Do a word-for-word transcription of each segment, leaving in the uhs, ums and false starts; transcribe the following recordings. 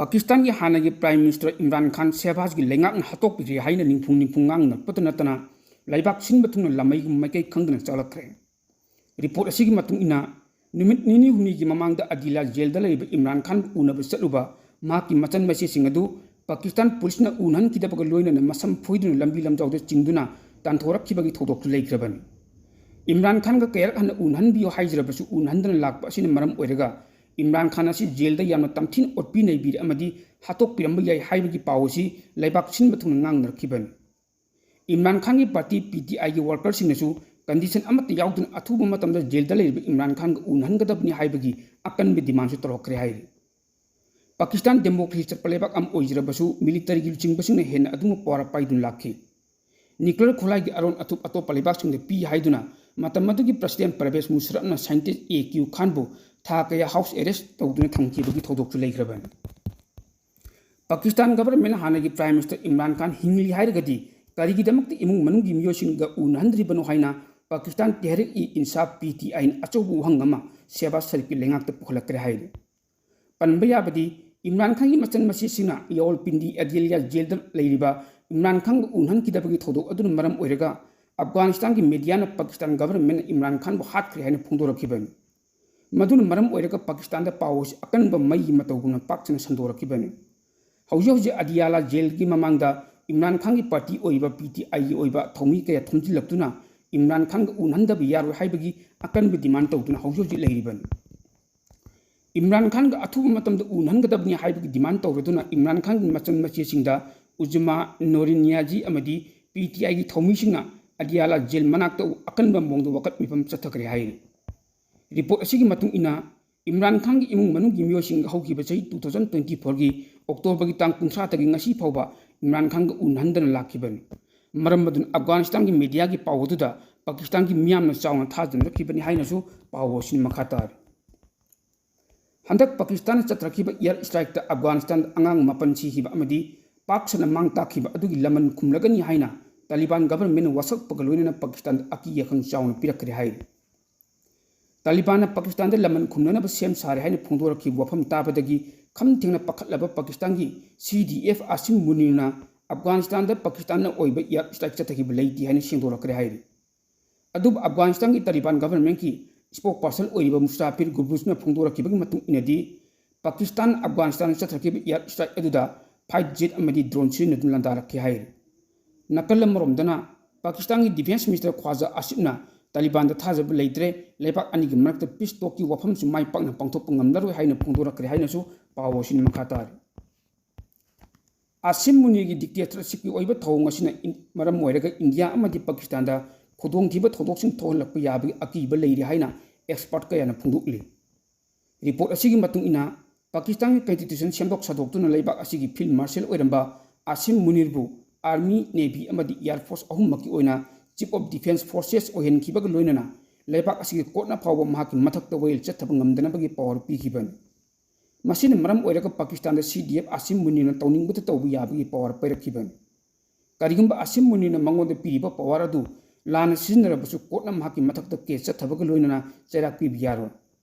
ꯄꯥꯀꯤꯁꯇꯥꯟꯒꯤ ꯍꯥꯟꯅꯒꯤ Prime Minister Imran ꯈꯥꯟ ꯁꯦꯍꯕꯥꯖꯒꯤ ꯂꯩꯉꯥꯛꯅ ꯍꯥꯠꯇꯣꯛꯄꯤꯔꯦ ꯍꯥꯏꯅ ꯅꯤꯡꯐꯨꯡ ꯅꯤꯡꯐꯨꯡ ꯉꯥꯡꯅꯔꯛꯄꯇ ꯅꯠꯇꯅ ꯂꯩꯕꯥꯛ ꯁꯤꯟꯕ ꯊꯨꯡꯅ ꯂꯝꯃꯩꯒꯨꯝ ꯃꯥꯏꯀꯩ ꯈꯪꯗꯅ ꯆꯠꯂꯛꯈ꯭ꯔꯦ꯫ Report ꯑꯁꯤꯒꯤ ꯃꯇꯨꯡ ꯏꯟꯅ, ꯅꯨꯃꯤꯠ ꯅꯤꯅꯤ ꯍꯨꯝꯅꯤꯒꯤ ꯃꯃꯥꯡꯗ ꯑꯗꯤꯌꯥꯂꯥ ꯖꯦꯜꯗ ꯂꯩꯔꯤꯕ ꯏꯝꯔꯥꯟ ꯈꯥꯟꯕꯨ ꯎꯅꯕ ꯆꯠꯂꯨꯕ ꯃꯍꯥꯛꯀꯤ ꯃꯆꯟ ꯃꯆꯦꯁꯤꯡ ꯑꯗꯨ ꯄꯥꯀꯤꯁꯇꯥꯟ ꯄꯨꯂꯤꯁꯅ ꯎꯅꯍꯟꯈꯤꯗꯕꯒ ꯂꯣꯏꯅꯅ ꯃꯁꯝ ꯐꯣꯏꯗꯨꯅ ꯂꯝꯕꯤ ꯂꯝꯖꯥꯎꯗ ꯆꯤꯡꯗꯨꯅ ꯇꯥꯟꯊꯣꯔꯛꯈꯤꯕꯒꯤ ꯊꯧꯗꯣꯛꯁꯨ ꯂꯩꯈ꯭ꯔꯕꯅꯤ꯫ ꯏꯝꯔꯥꯟ ꯈꯥꯟꯒ ꯀꯌꯥꯔꯛ ꯍꯟꯅ ꯎꯅꯍꯟꯕꯤꯌꯨ ꯍꯥꯏꯖꯔꯕꯁꯨ ꯎꯅꯍꯟꯗꯅ ꯂꯥꯛꯄ ꯑꯁꯤꯅ ꯃꯔꯝ ꯑꯣꯏꯔꯒ ꯏꯝꯔꯥꯟ ꯈꯥꯟ ꯑꯁꯤ ꯖꯦꯜꯗ ꯌꯥꯝꯅ ꯇꯝꯊꯤꯅ ꯑꯣꯠꯄꯤ ꯅꯩꯕꯤꯔꯦ ꯑꯃꯗꯤ ꯍꯥꯠꯇꯣꯛꯄꯤꯔꯝꯕ ꯌꯥꯏ ꯍꯥꯏꯕꯒꯤ ꯄꯥꯎ ꯑꯁꯤ ꯂꯩꯕꯥꯛ ꯁꯤꯟꯕ ꯊꯨꯡꯅ ꯉꯥꯡꯅꯔꯛꯈꯤꯕꯅꯤ꯫ ꯏꯝꯔꯥꯟ ꯈꯥꯟꯒꯤ party P T I ꯒꯤ workerꯁꯤꯡꯅꯁꯨ condition ꯑꯃꯠꯇ ꯌꯥꯎꯗꯅ ꯑꯊꯨꯕ ꯃꯇꯝꯗ ꯖꯦꯜꯗ ꯂꯩꯔꯤꯕ ꯏꯝꯔꯥꯟ ꯈꯥꯟꯒ ꯎꯅꯍꯟꯒꯗꯕꯅꯤ ꯍꯥꯏꯕꯒꯤ ꯑꯀꯟꯕ demandꯁꯨ ꯇꯧꯔꯛꯈ꯭ꯔꯦ ꯍꯥꯏꯔꯤ꯫ ꯄꯥꯀꯤꯁꯇꯥꯟ democracy ꯆꯠꯄ ꯂꯩꯕꯥꯛ ꯑꯃ ꯑꯣꯏꯖꯔꯕꯁꯨ militaryꯒꯤ ꯂꯨꯆꯤꯡꯕꯁꯤꯡꯅ ꯍꯦꯟꯅ ꯑꯗꯨꯝ power ꯄꯥꯏꯗꯨꯅ ꯂꯥꯛꯈꯤ꯫ Nuclear ꯈꯨꯠꯂꯥꯏꯒꯤ ꯑꯔꯣꯟ ꯑꯊꯨꯞ ꯑꯇꯣꯞꯄ ꯂꯩꯕꯥꯛꯁꯤꯡꯗ ꯄꯤ ꯍꯥꯏꯗꯨꯅ ꯃꯇꯝ ꯑꯗꯨꯒꯤ President ꯄꯔꯚꯦꯖ ꯃꯨꯁꯔꯐꯅ scientist A Q ꯈꯥꯟꯕꯨ ꯊꯥ ꯀꯌꯥ house arrest ꯇꯧꯗꯨꯅ ꯊꯝꯈꯤꯕꯒꯤ ꯊꯧꯗꯣꯛꯁꯨ ꯂꯩꯈ꯭ꯔꯕꯅꯤ꯫ ꯄꯥꯀꯤꯁꯇꯥꯟ government ꯍꯥꯟꯅꯒꯤ Prime Minister ꯏꯝꯔꯥꯟ ꯈꯥꯟ ꯍꯤꯡꯂꯤ ꯍꯥꯏꯔꯒꯗꯤ ꯀꯔꯤꯒꯤꯗꯃꯛꯇ ꯏꯃꯨꯡ ꯃꯅꯨꯡꯒꯤ ꯃꯤꯑꯣꯏꯁꯤꯡꯒ ꯎꯅꯍꯟꯗ꯭ꯔꯤꯕꯅꯣ ꯍꯥꯏꯅ ꯄꯥꯀꯤꯁꯇꯥꯟ ꯇꯦꯍꯔꯤꯛ-ꯏ-ꯏꯟꯁꯥꯐ, P T I ꯅ ꯑꯆꯧꯕ ꯋꯥꯍꯪ ꯑꯃ ꯁꯦꯍꯕꯥꯖ ꯁꯔꯤꯐꯀꯤ ꯂꯩꯉꯥꯛꯇ ꯄꯨꯈꯠꯂꯛꯈ꯭ꯔꯦ ꯍꯥꯏꯔꯤ꯫ ꯄꯟꯕ ꯌꯥꯕꯗꯤ, ꯏꯝꯔꯥꯟ ꯈꯥꯟꯒꯤ ꯃꯆꯟ ꯃꯆꯦꯁꯤꯡꯅ ꯔꯥꯋꯜꯄꯤꯟꯗꯤ ꯑꯗꯤꯌꯥꯂꯥ ꯖꯦꯜꯗ ꯂꯩꯔꯤꯕ ꯏꯝꯔꯥꯟ ꯈꯥꯟꯒ ꯎꯅꯍꯟꯈꯤꯗꯕꯒꯤ ꯊꯧꯗꯣꯛ ꯑꯗꯨꯅ ꯃꯔꯝ ꯑꯣꯏꯔꯒ ꯑꯐꯒꯥꯅꯤꯁꯇꯥꯟꯒꯤ mediaꯅ ꯄꯥꯀꯤꯁꯇꯥꯟ governmentꯅ ꯏꯝꯔꯥꯟ ꯈꯥꯟꯕꯨ ꯍꯥꯠꯈ꯭ꯔꯦ ꯍꯥꯏꯅ ꯐꯣꯡꯗꯣꯔꯛꯈꯤꯕꯅꯤ꯫ ꯃꯗꯨꯅ ꯃꯔꯝ ꯑꯣꯏꯔꯒ ꯄꯥꯀꯤꯁꯇꯥꯟꯗ ꯄꯥꯎ ꯑꯁꯤ ꯑꯀꯟꯕ ꯃꯩꯒꯤ ꯃꯇꯧꯒꯨꯝꯅ ꯄꯥꯛ ꯁꯟꯅ ꯁꯟꯗꯣꯔꯛꯈꯤꯕꯅꯤ꯫ ꯍꯧꯖꯤꯛ ꯍꯧꯖꯤꯛ ꯑꯗꯤꯌꯥꯂꯥ ꯖꯦꯜꯒꯤ ꯃꯃꯥꯡꯗ ꯏꯝꯔꯥꯟ ꯈꯥꯟꯒꯤ party ꯑꯣꯏꯔꯤꯕ P T I ꯒꯤ ꯑꯣꯏꯕ ꯊꯧꯃꯤ ꯀꯌꯥ ꯊꯣꯝꯖꯤꯜꯂꯛꯇꯨꯅ ꯏꯝꯔꯥꯟ ꯈꯥꯟꯒ ꯎꯅꯍꯟꯗꯕ ꯌꯥꯔꯣꯏ ꯍꯥꯏꯕꯒꯤ ꯑꯀꯟꯕ demand ꯇꯧꯗꯨꯅ ꯍꯧꯖꯤꯛ ꯍꯧꯖꯤꯛ ꯂꯩꯔꯤꯕꯅꯤ꯫ ꯏꯝꯔꯥꯟ ꯈꯥꯟꯒ ꯑꯊꯨꯕ ꯃꯇꯝꯗ ꯎꯅꯍꯟꯒꯗꯕꯅꯤ ꯍꯥꯏꯕꯒꯤ demand ꯇꯧꯔꯗꯨꯅ ꯏꯝꯔꯥꯟ ꯈꯥꯟꯒꯤ ꯃꯆꯟ ꯃꯆꯦꯁꯤꯡꯗ ꯎꯖꯃꯥ, ꯅꯣꯔꯤꯟ ꯅꯤꯌꯥꯖꯤ ꯑꯃꯗꯤ P T I ꯒꯤ ꯊꯧꯃꯤꯁꯤꯡꯅ ꯑꯗꯤꯌꯥꯂꯥ ꯖꯦꯜ ꯃꯅꯥꯛꯇ ꯑꯀꯟꯕ ꯃꯑꯣꯡꯗ ꯋꯥꯀꯠ ꯃꯤꯐꯝ ꯆꯠꯊꯈ꯭ꯔꯦ ꯍꯥꯏꯔꯤ꯫ Report ꯑꯁꯤꯒꯤ ꯃꯇꯨꯡ ꯏꯟꯅ, ꯏꯝꯔꯥꯟ ꯈꯥꯟꯒꯤ ꯏꯃꯨꯡ ꯃꯅꯨꯡꯒꯤ ꯃꯤꯑꯣꯏꯁꯤꯡ ꯍꯧꯈꯤꯕ ꯆꯍꯤ two thousand twenty fourꯒꯤ Octoberꯒꯤ ꯇꯥꯡ ꯀꯨꯟꯊ꯭ꯔꯥꯗꯒꯤ ꯉꯁꯤ ꯐꯥꯎꯕ ꯏꯝꯔꯥꯟ ꯈꯥꯟꯒ ꯎꯅꯍꯟꯗꯅ ꯂꯥꯛꯈꯤꯕꯅꯤ꯫ ꯃꯔꯝ ꯑꯗꯨꯅ ꯑꯐꯒꯥꯅꯤꯁꯇꯥꯟꯒꯤ mediaꯒꯤ ꯄꯥꯎ ꯑꯗꯨꯗ ꯄꯥꯀꯤꯁꯇꯥꯟꯒꯤ ꯃꯤꯌꯥꯝꯅ ꯆꯥꯎꯅ ꯊꯥꯖꯅꯔꯛꯈꯤꯕꯅꯤ ꯍꯥꯏꯅꯁꯨ ꯄꯥꯎ ꯑꯁꯤꯅ ꯃꯈꯥ ꯇꯥꯔꯤ꯫ ꯍꯟꯗꯛ ꯄꯥꯀꯤꯁꯇꯥꯟꯅ ꯆꯠꯊꯔꯛꯈꯤꯕ air strikeꯇ ꯑꯐꯒꯥꯅꯤꯁꯇꯥꯟꯗ ꯑꯉꯥꯡ ꯃꯥꯄꯟ ꯁꯤꯈꯤꯕ ꯑꯃꯗꯤ ꯄꯥꯛ ꯁꯟꯅ ꯃꯥꯡ ꯇꯥꯛꯈꯤꯕ ꯑꯗꯨꯒꯤ ꯂꯃꯟ ꯈꯨꯝꯂꯒꯅꯤ ꯍꯥꯏꯅ ꯇꯥꯂꯤꯕꯥꯟ governmentꯅ ꯋꯥꯁꯛꯄꯒ ꯂꯣꯏꯅꯅ ꯄꯥꯀꯤꯁꯇꯥꯟꯗ ꯑꯀꯤ ꯑꯈꯪ ꯆꯥꯎꯅ ꯄꯤꯔꯛꯈ꯭ꯔꯦ ꯍꯥꯏꯔꯤ꯫ ꯇꯥꯂꯤꯕꯥꯟꯅ ꯄꯥꯀꯤꯁꯇꯥꯟꯗ ꯂꯃꯟ ꯈꯨꯝꯅꯅꯕ ꯁꯦꯝ ꯁꯥꯔꯦ ꯍꯥꯏꯅ ꯐꯣꯡꯗꯣꯔꯛꯈꯤꯕ ꯋꯥꯐꯝ ꯇꯥꯕꯗꯒꯤ ꯈꯝ ꯊꯦꯡꯅ ꯄꯥꯈꯠꯂꯕ ꯄꯥꯀꯤꯁꯇꯥꯟꯒꯤ ꯁꯤ ꯗꯤ ꯑꯦꯐ ꯑꯥꯁꯤꯝ ꯃꯨꯅꯤꯔꯅ ꯑꯐꯒꯥꯅꯤꯁꯇꯥꯟꯗ ꯄꯥꯀꯤꯁꯇꯥꯟꯅ ꯑꯣꯏꯕ ꯏꯌꯥꯔ ꯏꯁꯇ꯭ꯔꯥꯏꯛ ꯆꯠꯊꯈꯤꯕ ꯂꯩꯇꯦ ꯍꯥꯏꯅ ꯁꯦꯡꯗꯣꯔꯛꯈ꯭ꯔꯦ ꯍꯥꯏꯔꯤ꯫ ꯑꯗꯨꯕꯨ ꯑꯐꯒꯥꯅꯤꯁꯇꯥꯟꯒꯤ ꯇꯥꯂꯤꯕꯥꯟ ꯒꯚꯔꯟꯃꯦꯟꯠꯀꯤ ꯁ꯭ꯄꯣꯛ ꯄꯥꯔꯁꯟ ꯑꯣꯏꯔꯤꯕ ꯃꯨꯁꯇꯥꯐꯤꯔ ꯒꯨꯕ꯭ꯔꯨꯁꯅ ꯐꯣꯡꯗꯣꯔꯛꯈꯤꯕꯒꯤ ꯃꯇꯨꯡ ꯏꯟꯅꯗꯤ, ꯄꯥꯀꯤꯁꯇꯥꯟ ꯑꯐꯒꯥꯅꯤꯁꯇꯥꯟꯗ ꯆꯠꯊꯈꯤꯕ ꯏꯌꯥꯔ ꯏꯁꯇ꯭ꯔꯥꯏꯛ ꯑꯗꯨꯗ ꯐꯥꯏꯠ ꯖꯦꯠ ꯑꯃꯗꯤ ꯗ꯭ꯔꯣꯟ ꯁꯤꯖꯤꯟꯅꯗꯨꯅ ꯂꯥꯟꯗꯥꯔꯛꯈꯤ ꯍꯥꯏꯔꯤ꯫ ꯅꯥꯀꯜ ꯑꯃꯔꯣꯝꯗꯅ, ꯄꯥꯀꯤꯁꯇꯥꯟꯒꯤ ꯗꯤꯐꯦꯟꯁ ꯃꯤꯅꯤꯁꯇꯔ ꯈ꯭ꯋꯥꯖꯥ ꯑꯁꯤꯐꯅ ꯇꯥꯂꯤꯕꯥꯟꯗ ꯊꯥꯖꯕ ꯂꯩꯇ꯭ꯔꯦ, ꯂꯩꯕꯥꯛ ꯑꯅꯤꯒꯤ ꯃꯔꯛꯇ ꯄꯤꯁ ꯇꯣꯛꯀꯤ ꯋꯥꯐꯝꯁꯨ ꯃꯥꯏ ꯄꯥꯛꯅ ꯄꯥꯡꯊꯣꯛꯄ ꯉꯝꯂꯔꯣꯏ ꯍꯥꯏꯅ ꯐꯣꯡꯗꯣꯔꯛꯈ꯭ꯔꯦ ꯍꯥꯏꯅꯁꯨ ꯄꯥꯎ ꯑꯁꯤꯅ ꯃꯈꯥ ꯇꯥꯔꯤ꯫ ꯑꯥꯁꯤꯝ ꯃꯨꯅꯤꯔꯒꯤ ꯗꯤꯛꯇꯦꯇꯔꯁꯤꯞꯀꯤ ꯑꯣꯏꯕ ꯊꯧꯑꯣꯡ ꯑꯁꯤꯅ ꯏꯟ-, ꯃꯔꯝ ꯑꯣꯏꯔꯒ ꯏꯟꯗꯤꯌꯥ ꯑꯃꯗꯤ ꯄꯥꯀꯤꯁꯇꯥꯟꯗ ꯈꯨꯗꯣꯡꯊꯤꯕ ꯊꯧꯗꯣꯛꯁꯤꯡ ꯊꯣꯛꯍꯜꯂꯛꯄ ꯌꯥꯕꯒꯤ ꯑꯀꯤꯕ ꯂꯩꯔꯤ ꯍꯥꯏꯅ ꯑꯦꯛꯁꯄꯔꯠ ꯀꯌꯥꯅ ꯐꯣꯡꯗꯣꯛꯂꯤ꯫ ꯔꯤꯄꯣꯔꯠ ꯑꯁꯤꯒꯤ ꯃꯇꯨꯡ ꯏꯟꯅ, ꯄꯥꯀꯤꯁꯇꯥꯟꯒꯤ ꯀꯟꯁꯇꯤꯇ꯭ꯌꯨꯁꯟ ꯁꯦꯝꯗꯣꯛ ꯁꯥꯗꯣꯛꯇꯨꯅ ꯂꯩꯕꯥꯛ ꯑꯁꯤꯒꯤ ꯐꯤꯜꯗ ꯃꯥꯔꯁꯦꯜ ꯑꯣꯏꯔꯝꯕ ꯑꯥꯁꯤꯝ ꯃꯨꯅꯤꯔꯕꯨ ꯑꯥꯔꯃꯤ, ꯅꯦꯚꯤ ꯑꯃꯗꯤ ꯑꯦꯌꯔ ꯐꯣꯔꯁ ꯑꯍꯨꯝꯃꯛꯀꯤ ꯑꯣꯏꯅ ꯆꯤꯐ ꯑꯣꯐ ꯗꯤꯐꯦꯟꯁ ꯐꯣꯔꯁꯦꯁ ꯑꯣꯏꯍꯟꯈꯤꯕꯒ ꯂꯣꯏꯅꯅ ꯂꯩꯕꯥꯛ ꯑꯁꯤꯒꯤ ꯀꯣꯔꯠꯅ ꯐꯥꯎꯕ ꯃꯍꯥꯛꯀꯤ ꯃꯊꯛꯇ ꯋꯥꯌꯦꯜ ꯆꯠꯊꯕ ꯉꯝꯗꯅꯕꯒꯤ ꯄꯥꯋꯔ ꯄꯤꯈꯤꯕꯅꯤ꯫ ꯃꯁꯤꯅ ꯃꯔꯝ ꯑꯣꯏꯔꯒ ꯄꯥꯀꯤꯁꯇꯥꯟꯗ ꯁꯤ ꯗꯤ ꯑꯦꯐ ꯑꯥꯁꯤꯝ ꯃꯨꯅꯤꯔꯅ ꯇꯧꯅꯤꯡꯕꯇ ꯇꯧꯕ ꯌꯥꯕꯒꯤ ꯄꯥꯋꯔ ꯄꯤꯔꯛꯈꯤꯕꯅꯤ꯫ ꯀꯔꯤꯒꯨꯝꯕ ꯑꯥꯁꯤꯝ ꯃꯨꯅꯤꯔꯅ ꯃꯉꯣꯟꯗ ꯄꯤꯔꯤꯕ ꯄꯥꯋꯔ ꯑꯗꯨ ꯂꯥꯟꯅ ꯁꯤꯖꯤꯟꯅꯔꯕꯁꯨ, ꯀꯣꯔꯠꯅ ꯃꯍꯥꯛꯀꯤ ꯃꯊꯛꯇ ꯀꯦꯁ ꯆꯠꯊꯕꯒ ꯂꯣꯏꯅꯅ ꯆꯩꯔꯥꯛ ꯄꯤꯕ ꯌꯥꯔꯣꯏ꯫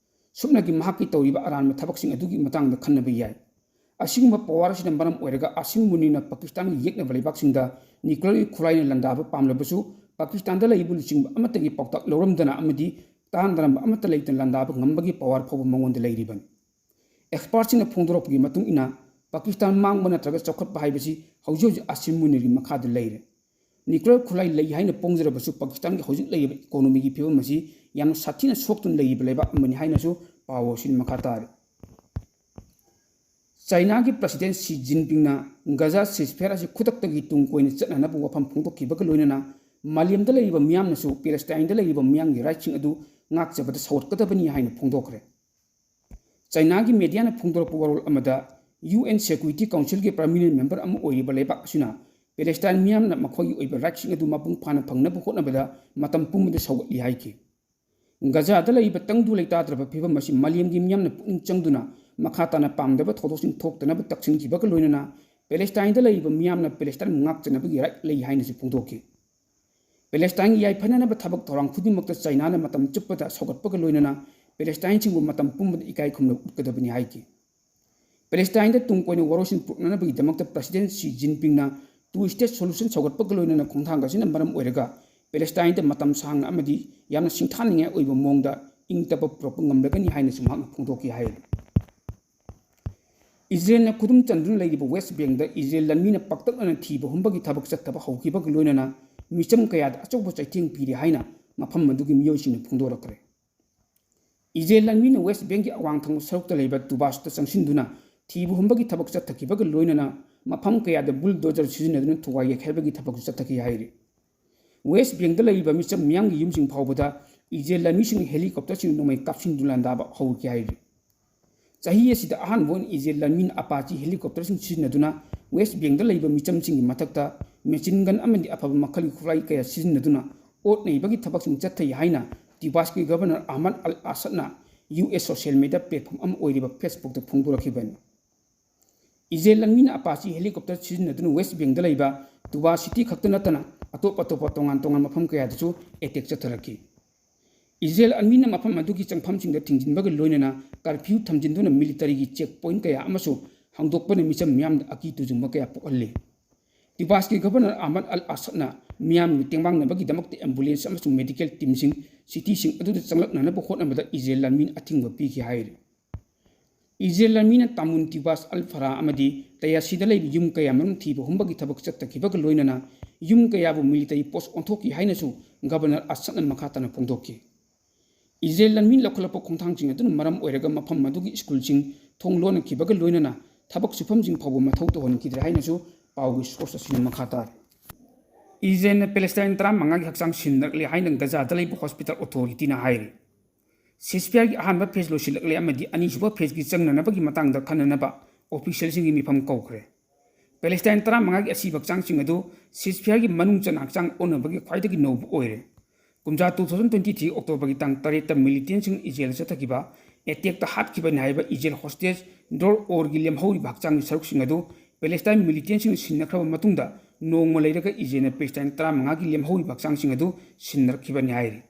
ꯁꯨꯞꯅꯒꯤ ꯃꯍꯥꯛꯀꯤ ꯇꯧꯔꯤꯕ ꯑꯔꯥꯟꯕ ꯊꯕꯛꯁꯤꯡ ꯑꯗꯨꯒꯤ ꯃꯇꯥꯡꯗ ꯈꯟꯅꯕ ꯌꯥꯏ꯫ ꯑꯁꯤꯒꯨꯝꯕ ꯄꯥꯋꯔ ꯑꯁꯤꯅ ꯃꯔꯝ ꯑꯣꯏꯔꯒ ꯑꯥꯁꯤꯝ ꯃꯨꯅꯤꯔꯅ ꯄꯥꯀꯤꯁꯇꯥꯟꯒꯤ ꯌꯦꯛꯅꯕ ꯂꯩꯕꯥꯛꯁꯤꯡꯗ ꯅ꯭ꯌꯨꯀ꯭ꯂꯤꯌꯔꯒꯤ ꯈꯨꯠꯂꯥꯏꯅ ꯂꯥꯟꯗꯥꯕ ꯄꯥꯝꯂꯕꯁꯨ, ꯄꯥꯀꯤꯁꯇꯥꯟꯗ ꯂꯩꯕ ꯂꯨꯆꯤꯡꯕ ꯑꯃꯠꯇꯒꯤ ꯄꯥꯎꯇꯥꯛ ꯂꯧꯔꯝꯗꯅ ꯑꯃꯗꯤ ꯇꯥꯍꯟꯗꯔꯝꯕ ꯑꯃꯠꯇ ꯂꯩꯇꯅ ꯂꯥꯟꯗꯥꯕ ꯉꯝꯕꯒꯤ ꯄꯥꯋꯔ ꯐꯥꯎꯕ ꯃꯉꯣꯟꯗ ꯂꯩꯔꯤꯕꯅꯤ꯫ ꯑꯦꯛꯁꯄꯥꯔꯠꯁꯤꯡꯅ ꯐꯣꯡꯗꯣꯔꯛꯄꯒꯤ ꯃꯇꯨꯡ ꯏꯟꯅ, ꯄꯥꯀꯤꯁꯇꯥꯟ ꯃꯥꯡꯕ ꯅꯠꯇ꯭ꯔꯒ ꯆꯥꯎꯈꯠꯄ ꯍꯥꯏꯕꯁꯤ ꯍꯧꯖꯤꯛ ꯍꯧꯖꯤꯛ ꯑꯥꯁꯤꯝ ꯃꯨꯅꯤꯔꯒꯤ ꯃꯈꯥꯗ ꯂꯩꯔꯦ꯫ ꯅ꯭ꯌꯨꯀ꯭ꯂꯤꯌꯔ ꯈꯨꯠꯂꯥꯏ ꯂꯩ ꯍꯥꯏꯅ ꯄꯣꯡꯖꯔꯕꯁꯨ, ꯄꯥꯀꯤꯁꯇꯥꯟꯒꯤ ꯍꯧꯖꯤꯛ ꯂꯩꯔꯤꯕ ꯏꯀꯣꯅꯣꯃꯤꯒꯤ ꯐꯤꯕꯝ ꯑꯁꯤ ꯌꯥꯝꯅ ꯁꯥꯊꯤꯅ ꯁꯣꯛꯇꯨꯅ ꯂꯩꯔꯤꯕ ꯂꯩꯕꯥꯛ ꯑꯃꯅꯤ ꯍꯥꯏꯅꯁꯨ ꯄꯥꯎ ꯑꯁꯤꯅ ꯃꯈꯥ ꯇꯥꯔꯤ꯫ ꯆꯥꯏꯅꯥꯒꯤ ꯄ꯭ꯔꯁꯤꯗꯦꯟꯠ ꯁꯤ ꯖꯤꯟꯄꯤꯡꯅ ꯒꯖꯥ ꯁꯤꯖꯐꯌꯔ ꯑꯁꯤ ꯈꯨꯗꯛꯇꯒꯤ ꯇꯨꯡ ꯀꯣꯏꯅ ꯆꯠꯅꯅꯕ ꯋꯥꯐꯝ ꯐꯣꯡꯗꯣꯛꯈꯤꯕꯒ ꯂꯣꯏꯅꯅ, ꯃꯥꯂꯦꯝꯗ ꯂꯩꯔꯤꯕ ꯃꯤꯌꯥꯝꯅꯁꯨ ꯄꯦꯂꯦꯁꯇꯥꯏꯟꯗ ꯂꯩꯔꯤꯕ ꯃꯤꯌꯥꯝꯒꯤ ꯔꯥꯏꯠꯁꯤꯡ ꯑꯗꯨ ꯉꯥꯛꯆꯕꯗ ꯁꯧꯒꯠꯀꯗꯕꯅꯤ ꯍꯥꯏꯅ ꯐꯣꯡꯗꯣꯛꯈ꯭ꯔꯦ꯫ ꯆꯥꯏꯅꯥꯒꯤ ꯃꯦꯗꯤꯌꯥꯅ ꯐꯣꯡꯗꯣꯔꯛꯄ ꯋꯥꯔꯣꯜ ꯑꯃꯗ, ꯌꯨ ꯑꯦꯟ ꯁꯦꯀ꯭ꯌꯨꯔꯤꯇꯤ ꯀꯥꯎꯟꯁꯤꯜꯒꯤ ꯄꯔꯃꯤꯅꯦꯟꯠ ꯃꯦꯝꯕꯔ ꯑꯃ ꯑꯣꯏꯔꯤꯕ ꯂꯩꯕꯥꯛ ꯑꯁꯤꯅ ꯄꯦꯂꯦꯁꯇꯥꯏꯟ ꯃꯤꯌꯥꯝꯅ ꯃꯈꯣꯏꯒꯤ ꯑꯣꯏꯕ ꯔꯥꯏꯠꯁꯤꯡ ꯑꯗꯨ ꯃꯄꯨꯡ ꯐꯥꯅ ꯐꯪꯅꯕ ꯍꯣꯠꯅꯕꯗ ꯃꯇꯝ ꯄꯨꯝꯕꯗ ꯁꯧꯒꯠꯂꯤ ꯍꯥꯏꯈꯤ꯫ ꯒꯖꯥꯗ ꯂꯩꯔꯤꯕ ꯇꯪꯗꯨ ꯂꯩꯇꯥꯗ꯭ꯔꯕ ꯐꯤꯕꯝ ꯑꯁꯤ ꯃꯥꯂꯦꯝꯒꯤ ꯃꯤꯌꯥꯝꯅ ꯄꯨꯛꯅꯤꯡ ꯆꯪꯗꯨꯅ ꯃꯈꯥ ꯇꯥꯅ ꯄꯥꯝꯗꯕ ꯊꯧꯗꯣꯛꯁꯤꯡ ꯊꯣꯛꯇꯅꯕ ꯇꯛꯁꯤꯟꯈꯤꯕꯒ ꯂꯣꯏꯅꯅ, ꯄꯦꯂꯦꯁꯇꯥꯏꯟꯗ ꯂꯩꯔꯤꯕ ꯃꯤꯌꯥꯝꯅ ꯄꯦꯂꯦꯁꯇꯥꯏꯟꯕꯨ ꯉꯥꯛꯆꯅꯕꯒꯤ ꯔꯥꯏꯠ ꯂꯩ ꯍꯥꯏꯅꯁꯨ ꯐꯣꯡꯗꯣꯛꯈꯤ꯫ ꯄꯦꯂꯦꯁꯇꯥꯏꯟꯒꯤ ꯌꯥꯏꯐꯅꯅꯕ ꯊꯕꯛ ꯊꯧꯔꯥꯡ ꯈꯨꯗꯤꯡꯃꯛꯇ ꯆꯥꯏꯅꯥꯅ ꯃꯇꯝ ꯆꯨꯞꯄꯗ ꯁꯧꯒꯠꯄꯒ ꯂꯣꯏꯅꯅ ꯄꯦꯂꯦꯁꯇꯥꯏꯟꯁꯤꯡꯕꯨ ꯃꯇꯝ ꯄꯨꯝꯕꯗ ꯏꯀꯥꯏ ꯈꯨꯝꯅꯕ ꯎꯠꯀꯗꯕꯅꯤ ꯍꯥꯏꯈꯤ꯫ ꯄꯦꯂꯦꯁꯇꯥꯏꯟꯗ ꯇꯨꯡ ꯀꯣꯏꯅ ꯋꯥꯔꯣꯏꯁꯤꯟ ꯄꯨꯔꯛꯅꯅꯕꯒꯤꯗꯃꯛꯇ President Xi Jinpingꯅ Two State Solution ꯁꯧꯒꯠꯄꯒ ꯂꯣꯏꯅꯅ ꯈꯣꯡꯊꯥꯡ ꯑꯁꯤꯅ ꯃꯔꯝ ꯑꯣꯏꯔꯒ ꯄꯦꯂꯦꯁꯇꯥꯏꯟꯗ ꯃꯇꯝ ꯁꯥꯡꯅ ꯑꯃꯗꯤ ꯌꯥꯝꯅ ꯁꯤꯡꯊꯥꯅꯤꯡꯉꯥꯏ ꯑꯣꯏꯕ ꯃꯑꯣꯡꯗ ꯏꯪ ꯇꯞꯄ ꯄꯨꯔꯛꯄ ꯉꯝꯂꯒꯅꯤ ꯍꯥꯏꯅꯁꯨ ꯃꯍꯥꯛꯅ ꯐꯣꯡꯗꯣꯛꯈꯤ ꯍꯥꯏꯔꯤ꯫ ꯏꯖꯔꯦꯜꯅ ꯈꯨꯗꯨꯝ ꯆꯟꯗꯨꯅ ꯂꯩꯔꯤꯕ West Bankꯗ ꯏꯖꯔꯦꯜ ꯂꯥꯟꯃꯤꯅ ꯄꯥꯛꯇꯛꯅꯅ ꯊꯤꯕ ꯍꯨꯝꯕꯒꯤ ꯊꯕꯛ ꯆꯠꯊꯕ ꯍꯧꯈꯤꯕꯒ ꯂꯣꯏꯅꯅ ꯃꯤꯆꯝ ꯀꯌꯥꯗ ꯑꯆꯧꯕ ꯆꯩꯊꯦꯡ ꯄꯤꯔꯦ ꯍꯥꯏꯅ ꯃꯐꯝ ꯑꯗꯨꯒꯤ ꯃꯤꯑꯣꯏꯁꯤꯡꯅ ꯐꯣꯡꯗꯣꯔꯛꯈ꯭ꯔꯦ꯫ ꯏꯖꯔꯦꯜ ꯂꯥꯟꯃꯤꯅ West Bankꯒꯤ ꯑꯋꯥꯡ ꯊꯪꯕ ꯁꯔꯨꯛꯇ ꯂꯩꯕ ꯇꯨꯕꯥꯁꯇ ꯆꯪꯁꯤꯟꯗꯨꯅ ꯊꯤꯕ ꯍꯨꯝꯕꯒꯤ ꯊꯕꯛ ꯆꯠꯊꯈꯤꯕꯒ ꯂꯣꯏꯅꯅ ꯃꯐꯝ ꯀꯌꯥꯗ bulldozer ꯁꯤꯖꯤꯟꯅꯗꯨꯅ ꯊꯨꯒꯥꯏ ꯌꯩꯈꯥꯏꯕꯒꯤ ꯊꯕꯛꯁꯨ ꯆꯠꯊꯈꯤ ꯍꯥꯏꯔꯤ꯫ West Bankꯗ ꯂꯩꯔꯤꯕ ꯃꯤꯆꯝ ꯃꯤꯌꯥꯝꯒꯤ ꯌꯨꯝꯁꯤꯡ ꯐꯥꯎꯕꯗ ꯏꯖꯔꯦꯜ ꯂꯥꯟꯃꯤꯁꯤꯡꯅ helicopterꯁꯤꯡ ꯅꯣꯡꯃꯩ ꯀꯥꯞꯁꯤꯟꯗꯨꯅ ꯂꯥꯟꯗꯥꯕ ꯍꯧꯈꯤ ꯍꯥꯏꯔꯤ꯫ ꯆꯍꯤ ꯑꯁꯤꯗ ꯑꯍꯥꯟꯕ ꯑꯣꯏꯅ ꯏꯖꯔꯦꯜ ꯂꯥꯟꯃꯤꯅ Apache helicopterꯁꯤꯡ ꯁꯤꯖꯤꯟꯅꯗꯨꯅ West Bankꯗ ꯂꯩꯕ ꯃꯤꯆꯝꯁꯤꯡꯒꯤ ꯃꯊꯛꯇ machine gun ꯑꯃꯗꯤ ꯑꯐꯕ ꯃꯈꯜꯒꯤ ꯈꯨꯠꯂꯥꯏ ꯀꯌꯥ ꯁꯤꯖꯤꯟꯅꯗꯨꯅ ꯑꯣꯠ ꯅꯩꯕꯒꯤ ꯊꯕꯛꯁꯤꯡ ꯆꯠꯊꯩ ꯍꯥꯏꯅ ꯇꯤꯕꯥꯁꯀꯤ Governor Ahmad Al-Assadꯅ U S social media platform ꯑꯃ ꯑꯣꯏꯔꯤꯕ Facebookꯇ ꯐꯣꯡꯗꯣꯔꯛꯈꯤꯕꯅꯤ꯫ ꯏꯖꯔꯦꯜ ꯂꯥꯟꯃꯤꯅ Apache helicopter ꯁꯤꯖꯤꯟꯅꯗꯨꯅ West Bankꯗ ꯂꯩꯕ ꯇꯨꯕꯥ city ꯈꯛꯇ ꯅꯠꯇꯅ ꯑꯇꯣꯞ ꯑꯇꯣꯞꯄ ꯇꯣꯉꯥꯟ ꯇꯣꯉꯥꯟꯕ ꯃꯐꯝ ꯀꯌꯥꯗꯁꯨ attack ꯆꯠꯊꯔꯛꯈꯤ꯫ ꯏꯖꯔꯦꯜ ꯂꯥꯟꯃꯤꯅ ꯃꯐꯝ ꯑꯗꯨꯒꯤ ꯆꯪꯐꯝꯁꯤꯡꯗ ꯊꯤꯡꯖꯤꯟꯕꯒ ꯂꯣꯏꯅꯅ curfew ꯊꯝꯖꯤꯟꯗꯨꯅ military ꯒꯤ check point ꯀꯌꯥ ꯑꯃꯁꯨ ꯍꯥꯡꯗꯣꯛꯄꯅ ꯃꯤꯆꯝ ꯃꯤꯌꯥꯝꯗ ꯑꯀꯤ ꯇꯨꯖꯨꯡꯕ ꯀꯌꯥ ꯄꯣꯛꯍꯜꯂꯤ꯫ ꯇꯤꯕꯥꯁꯀꯤ Governor Ahmad Al-Assadꯅ ꯃꯤꯌꯥꯝꯒꯤ ꯇꯦꯡꯕꯥꯡꯅꯕꯒꯤꯗꯃꯛꯇ ambulance ꯑꯃꯁꯨꯡ medical teamꯁꯤꯡ cityꯁꯤꯡ ꯑꯗꯨꯗ ꯆꯪꯂꯛꯅꯅꯕ ꯍꯣꯠꯅꯕꯗ ꯏꯖꯔꯦꯜ ꯂꯥꯟꯃꯤꯅ ꯑꯊꯤꯡꯕ ꯄꯤꯈꯤ ꯍꯥꯏꯔꯤ꯫ ꯏꯖꯔꯦꯜ ꯂꯥꯟꯃꯤꯅ ꯇꯥꯃꯨꯟ ꯇꯤꯕꯥꯁ ꯑꯜ ꯐꯔꯥ ꯑꯃꯗꯤ ꯇꯌꯥꯁꯤꯗ ꯂꯩꯕ ꯌꯨꯝ ꯀꯌꯥꯃꯔꯨꯝ ꯊꯤꯕ ꯍꯨꯝꯕꯒꯤ ꯊꯕꯛ ꯆꯠꯊꯈꯤꯕꯒ ꯂꯣꯏꯅꯅ ꯌꯨꯝ ꯀꯌꯥꯕꯨ military post ꯑꯣꯟꯊꯣꯛꯈꯤ ꯍꯥꯏꯅꯁꯨ Governor ꯑꯁꯠꯅ ꯃꯈꯥ ꯇꯥꯅ ꯐꯣꯡꯗꯣꯛꯈꯤ꯫ ꯏꯖꯔꯦꯜ ꯂꯥꯟꯃꯤ ꯂꯧꯈꯠꯂꯛꯄ ꯈꯣꯡꯊꯥꯡꯁꯤꯡ ꯑꯗꯨꯅ ꯃꯔꯝ ꯑꯣꯏꯔꯒ ꯃꯐꯝ ꯑꯗꯨꯒꯤ ꯁ꯭ꯀꯨꯜꯁꯤꯡ ꯊꯣꯡ ꯂꯣꯟꯈꯤꯕꯒ ꯂꯣꯏꯅꯅ ꯊꯕꯛ ꯁꯨꯐꯝꯁꯤꯡ ꯐꯥꯎꯕ ꯃꯊꯧ ꯇꯧꯍꯟꯈꯤꯗ꯭ꯔꯦ ꯍꯥꯏꯅꯁꯨ ꯄꯥꯎꯒꯤ source ꯑꯁꯤꯅ ꯃꯈꯥ ꯇꯥꯔꯤ꯫ ꯏꯖꯔꯦꯜꯅ ꯄꯦꯂꯦꯁꯇꯥꯏꯟ ꯇꯔꯥꯃꯉꯥꯒꯤ ꯍꯛꯆꯥꯡ ꯁꯤꯟꯅꯔꯛꯂꯦ ꯍꯥꯏꯅ ꯒꯖꯥꯗ ꯂꯩꯕ hospital authorityꯅ ꯍꯥꯏꯔꯤ꯫ Ceasefire ꯒꯤ ꯑꯍꯥꯟꯕ phase ꯂꯣꯏꯁꯤꯜꯂꯛꯂꯦ ꯑꯃꯗꯤ ꯑꯅꯤꯁꯨꯕ phase ꯀꯤ ꯆꯪꯅꯅꯕꯒꯤ ꯃꯇꯥꯡꯗ ꯈꯟꯅꯅꯕ official ꯁꯤꯡꯒꯤ ꯃꯤꯐꯝ ꯀꯧꯈ꯭ꯔꯦ꯫ ꯄꯦꯂꯦꯁꯇꯥꯏꯟ ꯇꯔꯥꯃꯉꯥꯒꯤ ꯑꯁꯤꯕ ꯍꯛꯆꯥꯡꯁꯤꯡ ꯑꯗꯨ ceasefire ꯒꯤ ꯃꯅꯨꯡ ꯆꯟꯅ ꯍꯛꯆꯥꯡ ꯑꯣꯟꯅꯕꯒꯤ ꯈ꯭ꯋꯥꯏꯗꯒꯤ ꯅꯧꯕ ꯑꯣꯏꯔꯦ꯫ ꯀꯨꯝꯖꯥ two thousand twenty three October ꯒꯤ ꯇꯥꯡ ꯇꯔꯦꯠꯇ militant ꯁꯤꯡꯅ ꯏꯖꯔꯦꯜꯗ ꯆꯠꯊꯈꯤꯕ attack ꯇ ꯍꯥꯠꯈꯤꯕꯅꯤ ꯍꯥꯏꯕ ꯏꯖꯔꯦꯜ hostage Dror Or ꯒꯤ ꯂꯦꯝꯍꯧꯔꯤꯕ ꯍꯛꯆꯥꯡꯒꯤ ꯁꯔꯨꯛꯁꯤꯡ ꯑꯗꯨ ꯄꯦꯂꯦꯁꯇꯥꯏꯟ militant ꯁꯤꯡꯅ ꯁꯤꯟꯅꯈ꯭ꯔꯕ ꯃꯇꯨꯡꯗ ꯅꯣꯡꯃ ꯂꯩꯔꯒ ꯏꯖꯔꯦꯜꯅ ꯄꯦꯂꯦꯁꯇꯥꯏꯟ ꯇꯔꯥꯃꯉꯥꯒꯤ ꯂꯦꯝꯍꯧꯔꯤꯕ ꯍꯛꯆꯥꯡꯁꯤꯡ ꯑꯗꯨ ꯁꯤꯟꯅꯔꯛꯈꯤꯕꯅꯤ ꯍꯥꯏꯔꯤ꯫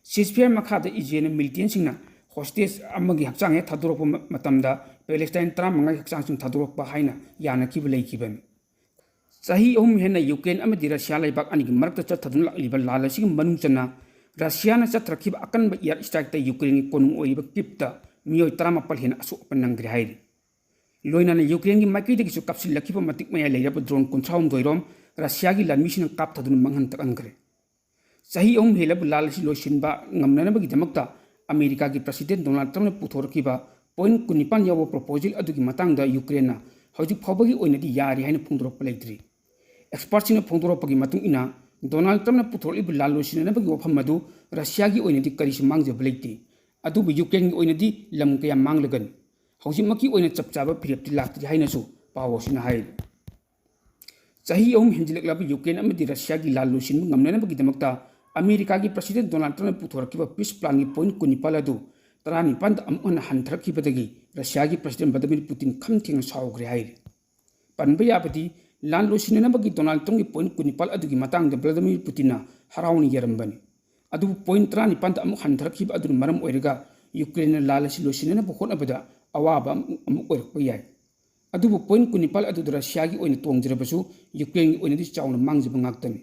Ceasefire ꯃꯈꯥꯗ ꯏꯖꯔꯦꯜꯅ militant ꯁꯤꯡꯅ hostage ꯑꯃꯒꯤ ꯍꯛꯆꯥꯡ ꯍꯦꯛ ꯊꯥꯗꯣꯔꯛꯄ ꯃ-, ꯃꯇꯝꯗ ꯄꯦꯂꯦꯁꯇꯥꯏꯟ ꯇꯔꯥꯃꯉꯥꯒꯤ ꯍꯛꯆꯥꯡꯁꯤꯡ ꯊꯥꯗꯣꯔꯛꯄ ꯍꯥꯏꯅ ꯌꯥꯅꯈꯤꯕ ꯂꯩꯈꯤꯕꯅꯤ꯫ ꯆꯍꯤ ꯑꯍꯨꯝ ꯍꯦꯟꯅ ꯌꯨꯀ꯭ꯔꯦꯟ ꯑꯃꯗꯤ ꯔꯁꯤꯌꯥ ꯂꯩꯕꯥꯛ ꯑꯅꯤꯒꯤ ꯃꯔꯛꯇ ꯆꯠꯊꯗꯨꯅ ꯂꯥꯛꯂꯤꯕ ꯂꯥꯟ ꯑꯁꯤꯒꯤ ꯃꯅꯨꯡ ꯆꯟꯅ ꯔꯁꯤꯌꯥꯅ ꯆꯠꯊꯔꯛꯈꯤꯕ ꯑꯀꯟꯕ ꯏꯌꯥꯔ ꯁ꯭ꯇ꯭ꯔꯥꯏꯛꯇ ꯌꯨꯀ꯭ꯔꯦꯟꯒꯤ ꯀꯣꯅꯨꯡ ꯑꯣꯏꯔꯤꯕ ꯀꯤꯞꯇ ꯃꯤꯑꯣꯏ ꯇꯔꯥꯃꯥꯄꯜ ꯍꯦꯟꯅ ꯑꯁꯣꯛ ꯑꯄꯟ ꯅꯪꯈ꯭ꯔꯦ ꯍꯥꯏꯔꯤ꯫ ꯂꯣꯏꯅꯅ ꯌꯨꯀ꯭ꯔꯦꯟꯒꯤ ꯃꯥꯏꯀꯩꯗꯒꯤꯁꯨ ꯀꯥꯞꯁꯤꯜꯂꯛꯈꯤꯕ ꯃꯇꯤꯛ ꯃꯌꯥꯏ ꯂꯩꯔꯕ ꯗ꯭ꯔꯣꯟ ꯀꯨꯟꯊ꯭ꯔꯥꯍꯨꯝꯗꯣꯏ ꯔꯣꯝ ꯔꯁꯤꯌꯥꯒꯤ ꯂꯥꯟꯃꯤꯁꯤꯡꯅ ꯀꯥꯞꯊꯗꯨꯅ ꯃꯥꯡꯍꯟ ꯇꯥꯛꯍꯟꯈ꯭ꯔꯦ꯫ ꯆꯍꯤ ꯑꯍꯨꯝ ꯍꯦꯜꯂꯕ ꯂꯥꯟ ꯑꯁꯤ ꯂꯣꯏꯁꯤꯟꯕ ꯉꯝꯅꯅꯕꯒꯤꯗꯃꯛꯇ ꯑꯃꯦꯔꯤꯀꯥꯒꯤ ꯄ꯭ꯔꯁꯤꯗꯦꯟ ꯗꯣꯅꯥꯜꯗ ꯇ꯭ꯔꯝꯞꯅ ꯄꯨꯊꯣꯔꯛꯈꯤꯕ ꯄꯣꯏꯟꯠ ꯀꯨꯟꯅꯤꯄꯥꯟ ꯌꯥꯎꯕ ꯄ꯭ꯔꯣꯄꯣꯖꯦꯜ ꯑꯗꯨꯒꯤ ꯃꯇꯥꯡꯗ ꯌꯨꯀ꯭ꯔꯦꯟꯅ ꯍꯧꯖꯤꯛ ꯐꯥꯎꯕꯒꯤ ꯑꯣꯏꯅꯗꯤ ꯌꯥꯔꯦ ꯍꯥꯏꯅ ꯐꯣꯡꯗꯣꯔꯛꯄ ꯂꯩꯇ꯭ꯔꯤ꯫ ꯑꯦꯛꯁꯄꯔꯠꯁꯤꯡꯅ ꯐꯣꯡꯗꯣꯔꯛꯄꯒꯤ ꯃꯇꯨꯡ ꯏꯟꯅ, ꯗꯣꯅꯥꯜꯗ ꯇ꯭ꯔꯝꯞꯅ ꯄꯨꯊꯣꯔꯛꯂꯤꯕ ꯂꯥꯟ ꯂꯣꯏꯁꯤꯟꯅꯅꯕꯒꯤ ꯋꯥꯐꯝ ꯑꯗꯨ ꯔꯁꯤꯌꯥꯒꯤ ꯑꯣꯏꯅꯗꯤ ꯀꯔꯤꯁꯨ ꯃꯥꯡꯖꯕ ꯂꯩꯇꯦ, ꯑꯗꯨꯕꯨ ꯌꯨꯀ꯭ꯔꯦꯟꯒꯤ ꯑꯣꯏꯅꯗꯤ ꯂꯝ ꯀꯌꯥ ꯃꯥꯡꯂꯒꯅꯤ꯫ ꯍꯧꯖꯤꯛꯃꯛꯀꯤ ꯑꯣꯏꯅ ꯆꯞ ꯆꯥꯕ ꯐꯤꯔꯦꯞꯇꯤ ꯂꯥꯛꯇ꯭ꯔꯤ ꯍꯥꯏꯅꯁꯨ ꯄꯥꯎ ꯑꯁꯤꯅ ꯍꯥꯏꯔꯤ꯫ ꯆꯍꯤ ꯑꯍꯨꯝ ꯍꯦꯟꯖꯤꯜꯂꯛꯂꯕ ꯌꯨꯀ꯭ꯔꯦꯟ ꯑꯃꯗꯤ ꯔꯁꯤꯌꯥꯒꯤ ꯂꯥꯟ ꯂꯣꯏꯁꯤꯟꯕ ꯉꯝꯅꯅꯕꯒꯤꯗꯃꯛꯇ ꯑꯃꯦꯔꯤꯀꯥꯒꯤ ꯄ꯭ꯔꯁꯤꯗꯦꯟ ꯗꯣꯅꯥꯜꯗ ꯇ꯭ꯔꯝꯞꯅ ꯄꯨꯊꯣꯔꯛꯈꯤꯕ ꯄꯤꯁ ꯄ꯭ꯂꯥꯟꯒꯤ ꯄꯣꯏꯟꯠ ꯀꯨꯟꯅꯤꯄꯥꯜ ꯑꯗꯨ ꯇꯔꯥꯅꯤꯄꯥꯟꯗ ꯑꯃꯨꯛ ꯍꯟꯅ ꯍꯟꯊꯔꯛꯈꯤꯕꯗꯒꯤ ꯔꯁꯤꯌꯥꯒꯤ ꯄ꯭ꯔꯁꯤꯗꯦꯟ ꯚ꯭ꯂꯥꯗꯤꯃꯤꯔ ꯄꯨꯇꯤꯟ ꯈꯝ ꯊꯦꯡꯅ ꯁꯥꯎꯈ꯭ꯔꯦ ꯍꯥꯏꯔꯤ꯫ ꯄꯟꯕ ꯌꯥꯕꯗꯤ, ꯂꯥꯟ ꯂꯣꯏꯁꯤꯟꯅꯅꯕꯒꯤ ꯗꯣꯅꯥꯜꯗ ꯇ꯭ꯔꯝꯞꯀꯤ ꯄꯣꯏꯟꯠ ꯀꯨꯟꯅꯤꯄꯥꯜ ꯑꯗꯨꯒꯤ ꯃꯇꯥꯡꯗ ꯚ꯭ꯂꯥꯗꯤꯃꯤꯔ ꯄꯨꯇꯤꯟꯅ ꯍꯔꯥꯎꯅ ꯌꯥꯔꯝꯕꯅꯤ꯫ ꯑꯗꯨꯕꯨ ꯄꯣꯏꯟꯠ ꯇꯔꯥꯅꯤꯄꯥꯟꯗ ꯑꯃꯨꯛ ꯍꯟꯊꯔꯛꯈꯤꯕ ꯑꯗꯨꯅ ꯃꯔꯝ ꯑꯣꯏꯔꯒ ꯌꯨꯀ꯭ꯔꯦꯟꯅ ꯂꯥꯟ ꯑꯁꯤ ꯂꯣꯏꯁꯤꯟꯅꯅꯕ ꯍꯣꯠꯅꯕꯗ ꯑꯋꯥꯕ ꯑꯃꯨꯛ, ꯑꯃꯨꯛ ꯑꯣꯏꯔꯛꯄ ꯌꯥꯏ꯫ ꯑꯗꯨꯕꯨ ꯄꯣꯏꯟꯠ ꯀꯨꯟꯅꯤꯄꯥꯜ ꯑꯗꯨꯗ ꯔꯁꯤꯌꯥꯒꯤ ꯑꯣꯏꯅ ꯇꯣꯡꯖꯔꯕꯁꯨ ꯌꯨꯀ꯭ꯔꯦꯟꯒꯤ ꯑꯣꯏꯅꯗꯤ ꯆꯥꯎꯅ ꯃꯥꯡꯖꯕ ꯉꯥꯛꯇꯅꯤ꯫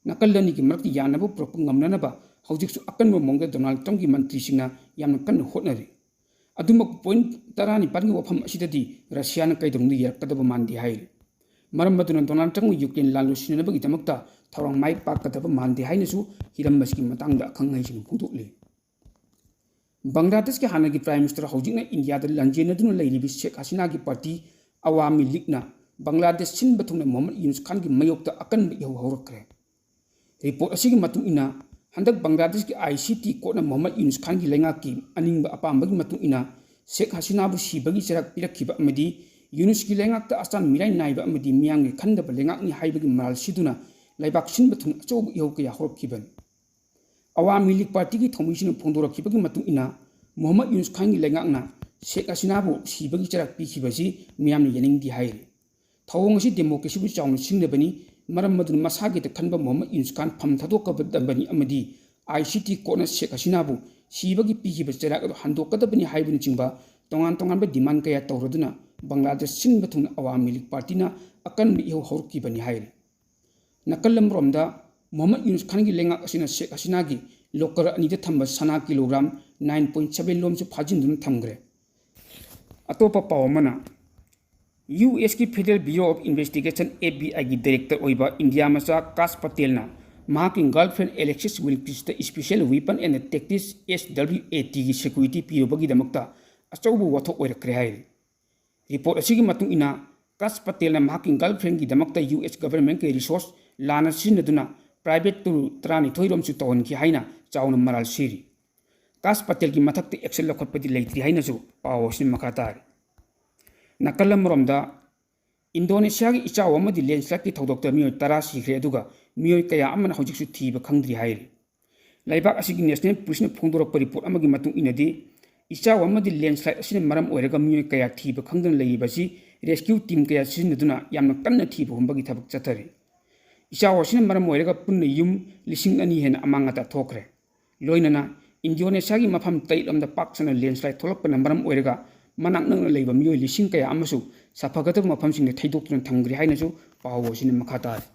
ꯅꯥꯀꯜ ꯑꯅꯤꯒꯤ ꯃꯔꯛꯇ ꯌꯥꯅꯕ ꯄꯨꯔꯛꯄ ꯉꯝꯅꯅꯕ ꯍꯧꯖꯤꯛꯁꯨ ꯑꯀꯟꯕ ꯃꯑꯣꯡꯗ ꯗꯣꯅꯥꯜꯗ ꯇ꯭ꯔꯝꯞꯀꯤ ꯃꯟꯇ꯭ꯔꯤꯁꯤꯡꯅ ꯌꯥꯝꯅ ꯀꯟꯅ ꯍꯣꯠꯅꯔꯤ꯫ ꯑꯗꯨꯃꯛ ꯄꯣꯏꯟꯠ ꯇꯔꯥꯅꯤꯄꯥꯜꯒꯤ ꯋꯥꯐꯝ ꯑꯁꯤꯗꯗꯤ ꯔꯁꯤꯌꯥꯅ ꯀꯩꯗꯧꯅꯨꯡꯗ ꯌꯥꯔꯛꯀꯗꯕ ꯃꯥꯟꯗꯦ ꯍꯥꯏꯔꯤ꯫ ꯃꯔꯝ ꯑꯗꯨꯅ ꯗꯣꯅꯥꯜꯗ ꯇ꯭ꯔꯝꯞꯅ ꯌꯨꯀ꯭ꯔꯦꯟ ꯂꯥꯟ ꯂꯣꯏꯁꯤꯟꯅꯅꯕꯒꯤꯗꯃꯛꯇ ꯊꯧꯔꯥꯡ ꯃꯥꯏ ꯄꯥꯛꯀꯗꯕ ꯃꯥꯟꯗꯦ ꯍꯥꯏꯅꯁꯨ ꯍꯤꯔꯝ ꯑꯁꯤꯒꯤ ꯃꯇꯥꯡꯗ ꯑꯈꯪ ꯑꯍꯩꯁꯤꯡꯅ ꯐꯣꯡꯗꯣꯛꯂꯤ꯫ ꯕꯪꯒ꯭ꯂꯥꯗꯦꯁꯀꯤ ꯍꯥꯟꯅꯒꯤ ꯄ꯭ꯔꯥꯏꯝ ꯃꯤꯅꯤꯁꯇꯔ, ꯍꯧꯖꯤꯛꯅ ꯏꯟꯗꯤꯌꯥꯗ ꯂꯥꯟꯖꯦꯟꯅꯗꯨꯅ ꯂꯩꯔꯤꯕꯤ ꯁꯦꯈ ꯍꯁꯤꯅꯥꯒꯤ ꯄꯥꯔꯇꯤ ꯑꯋꯥꯃꯤ ꯂꯤꯒꯅ ꯕꯪꯒ꯭ꯂꯥꯗꯦꯁ ꯁꯤꯟꯕ ꯊꯨꯡꯅ ꯃꯣꯍꯝꯃꯗ ꯌꯨꯅꯨꯁ ꯈꯥꯟꯒꯤ ꯃꯥꯌꯣꯛꯇ ꯑꯀꯟꯕ ꯏꯍꯧ ꯍꯧꯔꯛꯈ꯭ꯔꯦ꯫ ꯔꯤꯄꯣꯔꯠ ꯑꯁꯤꯒꯤ ꯃꯇꯨꯡ ꯏꯟꯅ, ꯍꯟꯗꯛ ꯕꯪꯒ꯭ꯂꯥꯗꯦꯁꯀꯤ ꯑꯥꯏ ꯁꯤ ꯇꯤ ꯀꯣꯔꯠꯅ ꯃꯣꯍꯝꯃꯗ ꯌꯨꯅꯨꯁ ꯈꯥꯟꯒꯤ ꯂꯩꯉꯥꯛꯀꯤ ꯑꯅꯤꯡꯕ ꯑꯄꯥꯝꯕꯒꯤ ꯃꯇꯨꯡ ꯏꯟꯅ ꯁꯦꯈ ꯍꯁꯤꯅꯥꯕꯨ ꯁꯤꯕꯒꯤ ꯆꯩꯔꯥꯛ ꯄꯤꯔꯛꯈꯤꯕ ꯑꯃꯗꯤ ꯌꯨꯅꯨꯁꯀꯤ ꯂꯩꯉꯥꯛꯇ ꯑꯆꯥꯟ ꯃꯤꯔꯥꯏ ꯅꯥꯏꯕ ꯑꯃꯗꯤ ꯃꯤꯌꯥꯝꯒꯤ ꯈꯟꯗꯕ ꯂꯩꯉꯥꯛꯅꯤ ꯍꯥꯏꯕꯒꯤ ꯃꯔꯥꯜ ꯁꯤꯗꯨꯅ ꯂꯩꯕꯥꯛ ꯁꯤꯟꯕ ꯊꯨꯡꯅ ꯑꯆꯧꯕ ꯏꯍꯧ ꯀꯌꯥ ꯍꯧꯔꯛꯈꯤꯕꯅꯤ꯫ ꯑꯋꯥꯃꯤ ꯂꯤꯒ ꯄꯥꯔꯇꯤꯒꯤ ꯊꯧꯃꯤꯁꯤꯡꯅ ꯐꯣꯡꯗꯣꯔꯛꯈꯤꯕꯒꯤ ꯃꯇꯨꯡ ꯏꯟꯅ, ꯃꯣꯍꯝꯃꯗ ꯌꯨꯅꯨꯁ ꯈꯥꯟꯒꯤ ꯂꯩꯉꯥꯛꯅ ꯁꯦꯈ ꯍꯁꯤꯅꯥꯕꯨ ꯁꯤꯕꯒꯤ ꯆꯩꯔꯥꯛ ꯄꯤꯈꯤꯕꯁꯤ ꯃꯤꯌꯥꯝꯅ ꯌꯥꯅꯤꯡꯗꯦ ꯍꯥꯏꯔꯤ꯫ ꯊꯧꯑꯣꯡ ꯑꯁꯤ ꯗꯦꯃꯣꯀ꯭ꯔꯦꯁꯤꯕꯨ ꯆꯥꯎꯅ ꯁꯤꯡꯅꯕꯅꯤ, ꯃꯔꯝ ꯑꯗꯨꯅ ꯃꯁꯥꯒꯤꯗ ꯈꯟꯕ ꯃꯣꯍꯝꯃꯗ ꯌꯨꯅꯨꯁ ꯈꯥꯟ ꯐꯝ ꯊꯥꯗꯣꯛꯀꯗꯕꯅꯤ ꯑꯃꯗꯤ ꯑꯥꯏ ꯁꯤ ꯇꯤ ꯀꯣꯔꯠꯅ ꯁꯦꯈ ꯍꯁꯤꯅꯥꯕꯨ ꯁꯤꯕꯒꯤ ꯄꯤꯈꯤꯕ ꯆꯩꯔꯥꯛ ꯑꯗꯨ ꯍꯟꯗꯣꯛꯀꯗꯕꯅꯤ ꯍꯥꯏꯕꯅꯆꯤꯡꯕ ꯇꯣꯉꯥꯟ ꯇꯣꯉꯥꯟꯕ demand ꯀꯌꯥ ꯇꯧꯔꯗꯨꯅ ꯕꯪꯒ꯭ꯂꯥꯗꯦꯁ ꯁꯤꯟꯕ ꯊꯨꯡꯅ ꯑꯋꯥꯃꯤ ꯂꯤꯒ ꯄꯥꯔꯇꯤꯅ ꯑꯀꯟꯕ ꯏꯍꯧ ꯍꯧꯔꯛꯈꯤꯕꯅꯤ ꯍꯥꯏꯔꯤ꯫ ꯅꯥꯀꯜ ꯑꯃꯔꯣꯝꯗ, ꯃꯣꯍꯝꯃꯗ ꯌꯨꯅꯨꯁ ꯈꯥꯟꯒꯤ ꯂꯩꯉꯥꯛ ꯑꯁꯤꯅ ꯁꯦꯈ ꯍꯁꯤꯅꯥꯒꯤ ꯂꯣꯀꯔ ꯑꯅꯤꯗ ꯊꯝꯕ ꯁꯅꯥ ꯀꯤꯂꯣꯒ꯭ꯔꯥꯝ nine point seven ꯂꯣꯝꯁꯨ ꯐꯥꯖꯤꯟꯗꯨꯅ ꯊꯝꯈ꯭ꯔꯦ꯫ ꯑꯇꯣꯞꯄ ꯄꯥꯎ ꯑꯃꯅ, U ꯑꯦꯁꯀꯤ Federal Bureau of Investigation, F B I ꯒꯤ director ꯑꯣꯏꯕ ꯏꯟꯗꯤꯌꯥ ꯃꯆꯥ ꯀꯥꯁ ꯄꯇꯦꯜꯅ ꯃꯍꯥꯛꯀꯤ girlfriend Alexis Wilkesꯇ special weapon and tactics, S W A T ꯒꯤ security ꯄꯤꯔꯨꯕꯒꯤꯗꯃꯛꯇ ꯑꯆꯧꯕ ꯋꯥꯊꯣꯛ ꯑꯣꯏꯔꯛꯈ꯭ꯔꯦ ꯍꯥꯏꯔꯤ꯫ Report ꯑꯁꯤꯒꯤ ꯃꯇꯨꯡ ꯏꯟꯅ, ꯀꯥꯁ ꯄꯇꯦꯜꯅ ꯃꯍꯥꯛꯀꯤ girlfriendꯒꯤꯗꯃꯛꯇ ꯌꯨ ꯑꯦꯁ governmentꯀꯤ resource ꯂꯥꯟꯅ ꯁꯤꯖꯤꯟꯅꯗꯨꯅ private tour ꯇꯔꯥꯅꯤꯊꯣꯏ ꯔꯣꯝꯁꯨ ꯇꯧꯍꯟꯈꯤ ꯍꯥꯏꯅ ꯆꯥꯎꯅ ꯃꯔꯥꯜ ꯁꯤꯔꯤ꯫ ꯀꯥꯁ ꯄꯇꯦꯜꯒꯤ ꯃꯊꯛꯇ action ꯂꯧꯈꯠꯄꯗꯤ ꯂꯩꯇ꯭ꯔꯤ ꯍꯥꯏꯅꯁꯨ ꯄꯥꯎ ꯑꯁꯤꯅ ꯃꯈꯥ ꯇꯥꯔꯤ꯫ ꯅꯥꯀꯜ ꯑꯃꯔꯣꯝꯗ, ꯏꯟꯗꯣꯅꯦꯁꯤꯌꯥꯒꯤ ꯏꯆꯥꯎ ꯑꯃꯗꯤ landslideꯀꯤ ꯊꯧꯗꯣꯛꯇ ꯃꯤꯑꯣꯏ ꯇꯔꯥ ꯁꯤꯈ꯭ꯔꯦ, ꯑꯗꯨꯒ ꯃꯤꯑꯣꯏ ꯀꯌꯥ ꯑꯃꯅ ꯍꯧꯖꯤꯛꯁꯨ ꯊꯤꯕ ꯈꯪꯗ꯭ꯔꯤ ꯍꯥꯏꯔꯤ꯫ ꯂꯩꯕꯥꯛ ꯑꯁꯤꯒꯤ National Policeꯅ ꯐꯣꯡꯗꯣꯔꯛꯄ report ꯑꯃꯒꯤ ꯃꯇꯨꯡ ꯏꯟꯅꯗꯤ, ꯏꯆꯥꯎ ꯑꯃꯗꯤ landslide ꯑꯁꯤꯅ ꯃꯔꯝ ꯑꯣꯏꯔꯒ ꯃꯤꯑꯣꯏ ꯀꯌꯥ ꯊꯤꯕ ꯈꯪꯗꯅ ꯂꯩꯔꯤꯕ ꯑꯁꯤ rescue team ꯀꯌꯥ ꯁꯤꯖꯤꯟꯅꯗꯨꯅ ꯌꯥꯝꯅ ꯀꯟꯅ ꯊꯤꯕ ꯍꯨꯝꯕꯒꯤ ꯊꯕꯛ ꯆꯠꯊꯔꯤ꯫ ꯏꯆꯥꯎ ꯑꯁꯤꯅ ꯃꯔꯝ ꯑꯣꯏꯔꯒ ꯄꯨꯟꯅ ꯌꯨꯝ ꯂꯤꯁꯤꯡ ꯑꯅꯤ ꯍꯦꯟꯅ ꯑꯃꯥꯡ ꯑꯇꯥ ꯊꯣꯛꯈ꯭ꯔꯦ꯫ ꯂꯣꯏꯅꯅ ꯏꯟꯗꯣꯅꯦꯁꯤꯌꯥꯒꯤ ꯃꯐꯝ ꯇꯔꯦꯠꯂꯣꯝꯗ ꯄꯥꯛ ꯁꯟꯅ landslide ꯊꯣꯛꯂꯛꯄꯅ ꯃꯔꯝ ꯑꯣꯏꯔꯒ ꯃꯅꯥꯛ ꯅꯛꯅ ꯂꯩꯕ ꯃꯤꯑꯣꯏ ꯂꯤꯁꯤꯡ ꯀꯌꯥ ꯑꯃꯁꯨ ꯁꯥꯐꯒꯗꯕ ꯃꯐꯝꯁꯤꯡꯗ ꯊꯩꯗꯣꯛꯇꯨꯅ ꯊꯝꯈ꯭ꯔꯦ ꯍꯥꯏꯅꯁꯨ ꯄꯥꯎ ꯑꯁꯤꯅ ꯃꯈꯥ ꯇꯥꯔꯤ꯫